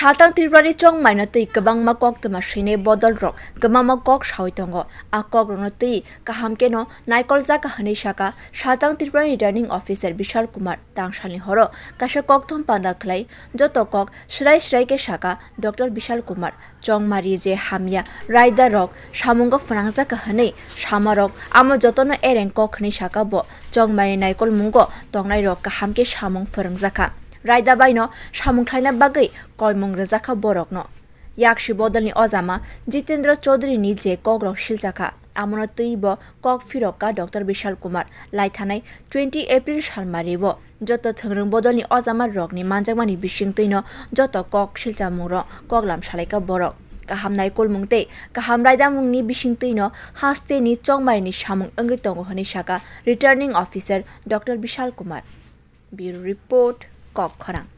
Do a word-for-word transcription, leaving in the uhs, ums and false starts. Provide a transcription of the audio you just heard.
Satang Tripurani chongmaino twi kwbangma koktwma swinai bodolrok kwbangma kok sawi tongo. A kokrokno twi kaham kheno naikoljak kha hwnwi sakha Satang Tripurani Returning Officer Bishal Kumar. Tangsalni horo kaisa kokthom panda khlai joto kok swrai swrai khe sakha Doctor Bishal Kumar. Chongmari je hamya raidarok samungo phwnangjakha hwnwi samarok amo jotono ereng kok hwnwi sakha bo. Chongmari naikolmungo tongnairok kaham khe samung phwrwngjakha. Raida baino samung khlaina bagwi koimung rwjakha borokno. Yaksi bodolni ojama Jitendra Chaudhary ni je kokrok silchakha, amono twi bo kok phirokha Doctor Bishal Kumar. Laithanai twenty April salmari bo joto thwngrwng bodolni ojama rokni manjakmani bisingtwino joto kok silchamungrok koklam salaikha borok. Kaham naikolmung tei kaham raidamungni bisingtwino hasteni chongmarini samung wngwi tongo hwnwi sakha Returning Officer Doctor Bishal Kumar. Bureau Report, Kokkhorang.